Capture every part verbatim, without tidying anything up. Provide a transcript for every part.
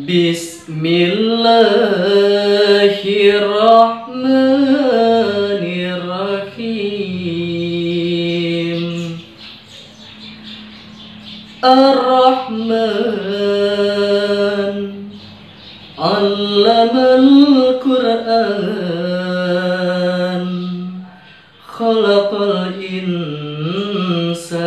Bismillahirrahmanirrahim. Ar-Rahman, Allamal Qur'an, Khalaqal Insan,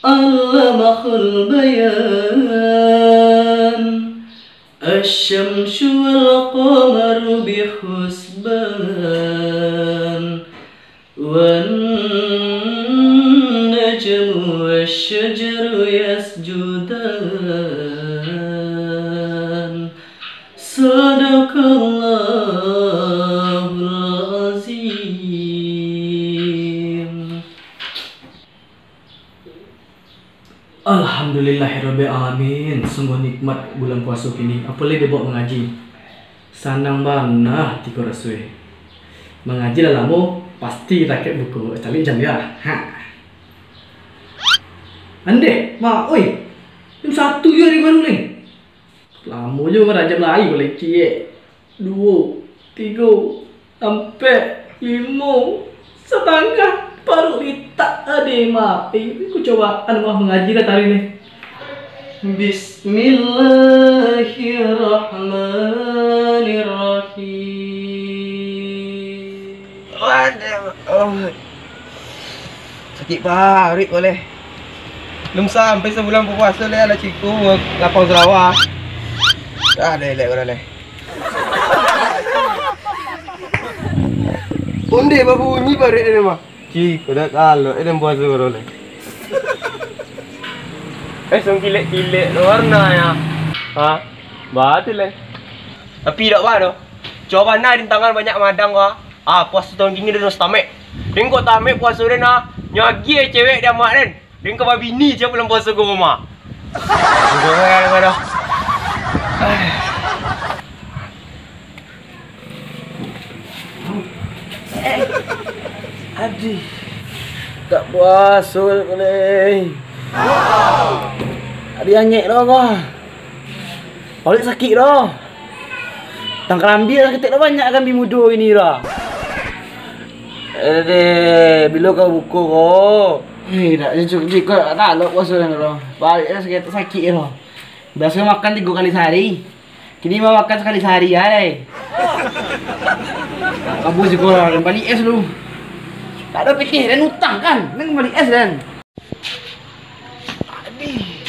Allamahul Bayan, Asy-syamsu wal qamaru bihusban, wan najmu wasy-syajaru yasjudan. Sadaqallahul azim. Alhamdulillahirabbil alamin, sungguah nikmat bulan puaso kini, apolai dibaok mangaji. Sanang bana ati ko raso e. Mangaji lah lamo, pasti rakek buko, caliak jam yo. Ha. Andeh, mak, oi. Jam satu yo ari baru ni. Lamo juo marajam lai, balai ciek. Duo, tigo, ampek, limo, satangah, paruik litak ade mah. Eh, kucobaan mah mangaji lah tadi ni. Bismillahirrahmanirrahim. Waduh, oh. Sakik paruik ko leh. Lum sampai sabulan bapuaso leh, alah ciko lapang sarawa. Ah, dah elek ko dah leh. Onde babunyi paruik den mah. Ciko dah kalok, eh, den puaso ko leh. Eh, song kilek-kilek lo warna ya. Ha? Batul leh. Tapi dak ba doh. Cubo bana rintangan banyak madang ko. Ah, puaso taun kini den tamek. Den kok tamek puaso den ah. Nyo agiah cewek di amak den. Den ka babini sia bulan puaso ko mah. Udah, udah, udah. Aduh. Tak puaso ko leh. Adi angek doh ko. Paruik sakik doh. Tang karambia saketek doh banyak karambia mudo ini doh. Eh, deh, bilo ka buko ko? Eh, dak, jiko, jiko dak talok puaso den doh. Paruik sakik, sakik doh. Biaso makan tigo kali sahari. Kini mah makan sakali sahari ai. Kabus jiko lah, den bali es lu. Tak ado pitih, den utang kan? Den bali es den. Adih,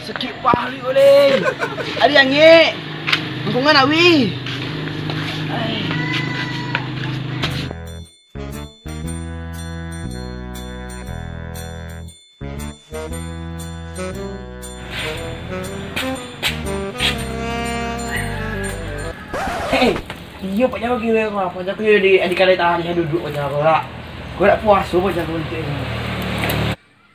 sakik paruik ko leh. Adih angek. Angkungan awi. Ai. Hei, iyo Pak Jago kiro ko, Pak Jago kiro di, di kadai tadi duduak Pak Jago lah. Ko dak puaso Pak Jago nanti.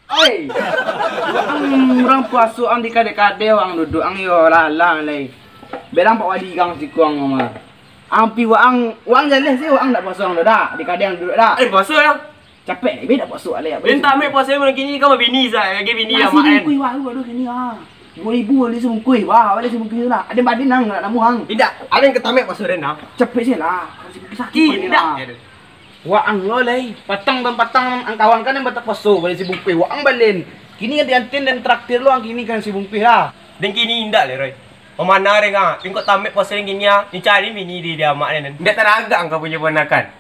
Oi, ang urang puaso ang di kadai-kadai ang duduak ang yo lalang lai. Bilang Pak Wadi gang siko ang mah. Ampi waang, waang jaleh sih waang dak puaso ang dak, di kadai ang duduak dak. Eh, puaso yo. Capek lai, beda puaso alai. Den tamek puaso malam kini, kau babini sa, lagi bini nasi amak den. Bungkuih baru, aduh, kini ah. Duo ribu bali sabungkuih, wah, bali sabungkuih tu lah. Ada badan nang, nak namuh ang. Indak, ada yang ketamek puaso den ah. Capek sih lah, bali sabungkuih sakit. Indak. Wah, ang lo lai, patang dan patang ang kawan kan yang batak puaso, bali sabungkuih, wah, ang balen. Kini ganti-gantian dan traktir lo ang kini kan sabungkuih lah. Den kini indak lai, Roy. Pamana den ah, pingkok tamek puaso den kini ah, ni cari bini di, di amak den. Indak taragak ang kau punyo panakan.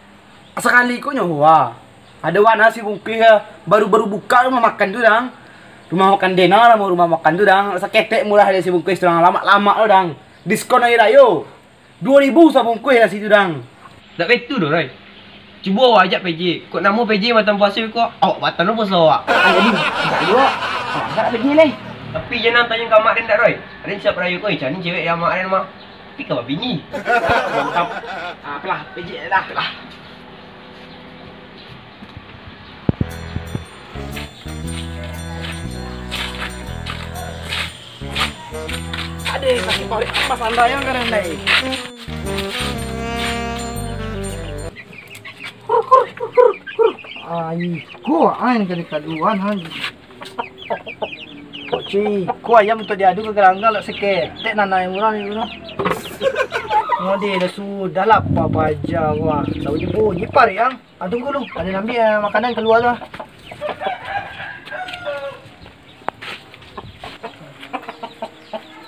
Sakali ko nyo, wah. Ado wak nasi bungkuih, baru-baru buka rumah makan tu, dang. Rumah makan Dena lah, rumah makan tu, dang. Saketek murah dari si bungkuih tu, dang. Lamak-lamak tu, dang. Diskon hari rayo. Duo ribu sabungkuih nasi tu, dang. Dak baitu doh, Roy. Cubo awak ajak P J. Kok namo P J matan puaso ko, awak batal lo puaso awak. Ah, jadi, ajak juo. Awak dak P J lai. Tapi jan nan tanyo ka amak den dak, Roy. Aden siap rayo ko, cari cewek di amak den mah. Tapi ka babini. Mantap. Ah, apalah, pijik lah. Apalah. Adeh, sakik paruik amas andai yang keren dai. Ai, ko ain kali kaduan han. Kok Cuy, ko ayam untuak diadu ka galanggang lah saketek nan ayam urang ni, urang. Ngode dah sudah lapa paja ko ah. Sabunyi-bunyi paruik ang. Ah, tunggu lu, ado nan ambiak, eh, makanan kalua tu ah.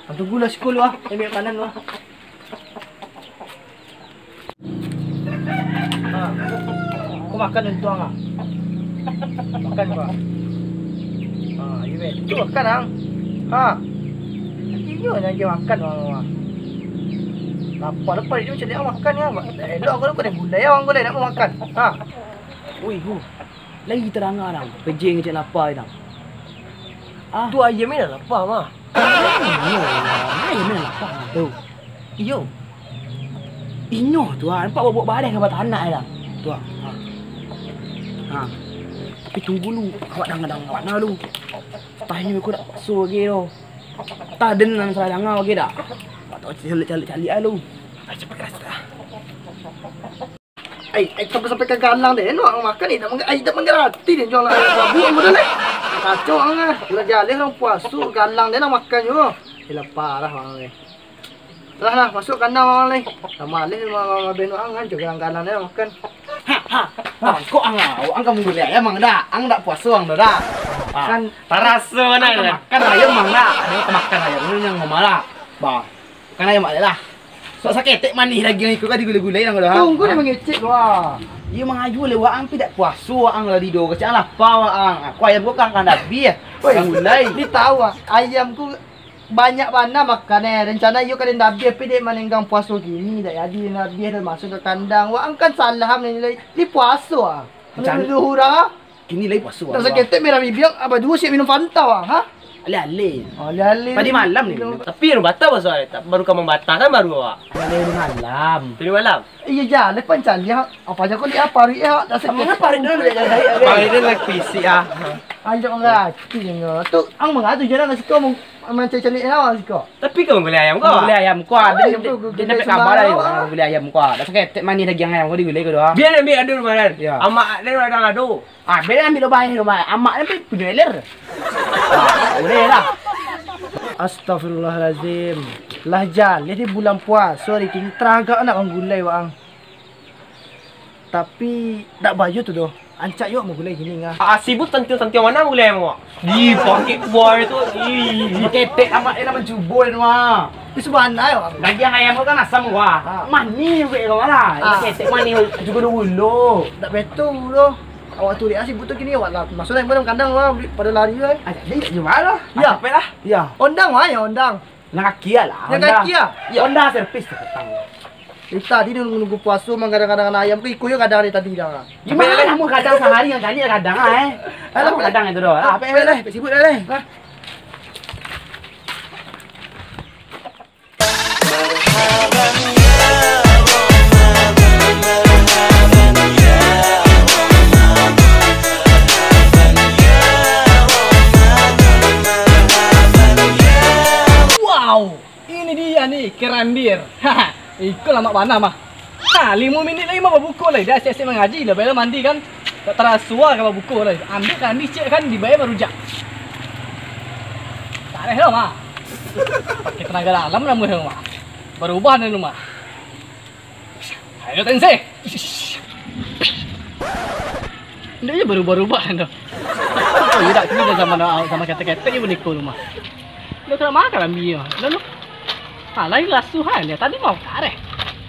Ah, tunggulah siko lu ah, ambiak makanan lu ah. Ha. Ko makan untuang ah. Makan ko. Ha, iyo bet. Tu makan ang. Ha. Iyo nan agiah makan urang ah. Lapa-lapa dia macam ni ah, makan ah. Elok ko ko den gulai urang ko lai nak makan. Ha. Ui, hu. Lai tarang urang. Pejeng cak lapa urang. Ah. Tu ayam ni dah lapa mah. Iyo, ayam ni lapa tu. Iyo. Inyo tu ah, nampak buak-buak bareh ka batanak dah. Tu ah. Ha. Ha. Tapi tunggu lu, awak danga-danga awak nah lu. Tahinyo ko dak puaso lagi tu. Tah den nan salah danga lagi dak. Awak tahu caliak-caliak ah lu. Ai, capek lah, capek lah. Ai, ai, sampai-sampai ka galang deh, no, ang makan ni, dak mangga-, ai, dak manggarati deh, jual lah, babuak ang model eh. Kacau ang ah, ulah jaleh urang puaso, galang deh nak makan nyo. Gila parah ang eh. Lah, lah, masuk kandang ang ni. Lah maleh mah, mah, mah, beno ang kan, jo galang-galang deh nak makan. Ha, ha, ha, kok ang, ang kamu gulai ayam ang dak? Ang dak puaso ang dak? Ha. Kan taraso nah, makan ayam ang dak? Ado makan ayam ni nan ngomong lah. Bah. Kan ayam lah. Sok saketek manih dagiang iko ka digulai-gulai nang dah. Tunggu dia mangecek wah. Iyo mangayu lewat ang pi dak puaso ang lah di do kecek ang lapa ang. Aku ayam ko kan kan habis. Oi, kan gulai. Ni tahu ah, ayam ku banyak bana makan eh. Rencana iyo ka den habis pi dek manenggang puaso kini dak jadi den habis dan masuk ka kandang. Wah ang kan salah am ni lai. Ni puaso ah. Rencana urang ah. Kini lai puaso. Dah saketek merah bibia, abah duo siap minum Fanta, wah, ha? Alih-alih. Alih-alih. Tadi malam ni. Tapi baru bata puaso, baru ka mambata kan baru awak. Tadi malam. Tadi malam. Iya, jaleh pancaliak. Apa aja kau lihat paruik ya, dah saketek. Mangapa paruik dia nak cari? Paruik dia nak fisik ah. Ayo, enggak, tu enggak. Tu, ang mangatu jalan kat situ, mau mancari-cari lawan siko. Tapi kau gulai ayam kau? Gulai ayam kau, ah, dia, dia, dia dapat kabar dari orang gulai ayam kau. Dah saketek manih dagiang ayam kau digulai kau doh. Biar ambil ado rumah kan. Ya. Amak dia orang ado. Ah, bela ambil lo bae lo bae. Amak ni punyo iler. Ah, boleh lah. Astagfirullahalazim. Lah jaleh di bulan puaso hari kini, taragak nak manggulai waang. Tapi dak bayo tu doh. Ancak yo manggulai kini ngah. Ah, sibuk tantiang-tantiang mano manggulai mo? Di pakai buah tu. Ih, ketek amak dia nak mancubo dia tu ah. Itu sabana yo. Dagiang ayam tu kan asam wah. Ah. Manih juga kau lah. Ah. Ketek manih juga dulu. Dak betul doh. Awak tu lihat sibuk tu kini awak lah. Masuk dalam kandang lah, pada lari lah. Ah, jadi tak jual lah. Ya. Ah, capek lah. Ya. Ondang wah ya, ondang. Nak kaki lah. Nak kaki lah. Ya. Honda servis tu petang. Dari tadi nunggu-nunggu puaso, manggadang-gadang ayam ke, iko yo gadang dari tadi dah. Di mana namun gadang sehari yang kali gadang ah eh. Alah, gadang itu doh. Ah, apa eh, sibuk dah leh. Wow, ini dia nih, kerambir. Haha, iko lamak bana mah. Ha, limo minik lai mah babuko lai. Dah siap-siap mangaji, lah bela mandi kan. Tak taraso lah ka babuko lai. Ambiak kan, ambiak ciek kan, dibayar barujak. Tareh lah mah. Pakai tenaga dalam namuah mah. Barubah ni rumah. Ayo tensei. Ndak je barubah-rubah tu. Oh, iyo dak kini dah zaman, zaman ketek-ketek je baniko rumah. Dah kena makan ambi nyo. Lalu. Ha, lain lasuh kan dia. Tadi mau tareh.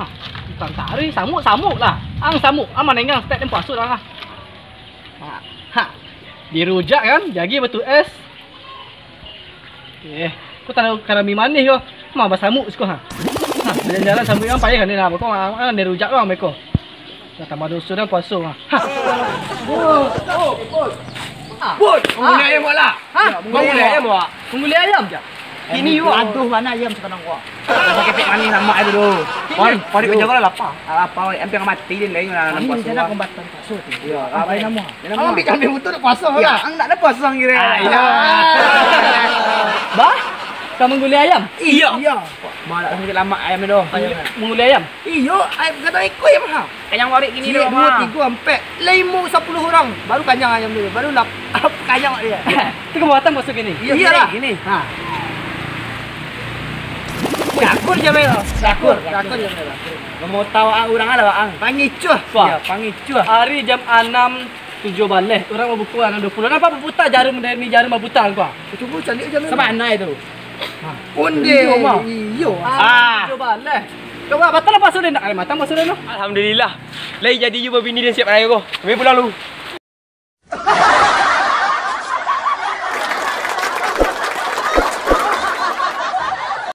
Ha, bukan tareh, samuk-samuk lah. Ang samuk, aman engang stek tempat asuh lah. Ha, ha. Dirujak kan, jagi batu es. Eh, kau tahu karami manih kau. Mah basamuk siko ha. Ha, jalan-jalan sambil kan payah kan dia nak. Kau ah, dirujak doang beko. Dah tambah dosa dah puaso ah. Ha. Oh, oh, oh. Bos, bangun ayam awak lah. Ha? Bangun ayam awak. Pengguli ayam je. Ini yo. Aduh, mana ayam sekarang kau? Pakai pek manih lamak itu tu. Oi, oi, kau jangan lapar. Lapar, oi. Hampir mati dia lain nak puaso. Ini rencana kombatan puaso tu. Iya, apa nama? Abang ambil kambing butuh nak puaso lah. Ang nak ada puaso ang kira. Ah, iya. Bah? Ka manggulih ayam? Iyo. Iyo. Malah sakik lamak ayam tu. Ayam. Manggulih ayam? Iyo, ayam gadang iko ayam ha. Kanyang barik gini Ciek, tu, duo, Bang. Tigo, ampek, limo, sapuluah urang. Baru kanyang ayam tu. Baru lap-, kanyang dia. Tu ka batang basuh gini? Iyo, iyolah. Gini. Ha. Gakur je, Bang. Gakur, gakur je, Bang. Mau tahu urang lah, Bang. Pangicuah. Wah. Iyo, pangicuah. Ari jam anam tujuah baleh, urang babuko anam duo puluah. Napa baputa jarum dari ni, jarum baputa kau? Cubo caliak jarum. Sabana itu. Onde. Iyo, mah. Iyo. Ah. Cubo lah. Coba, batal apa sudah nak? Matang apa sudah tu? Alhamdulillah. Lai jadi juo babini dan siap raya ko. Kami pulang lu.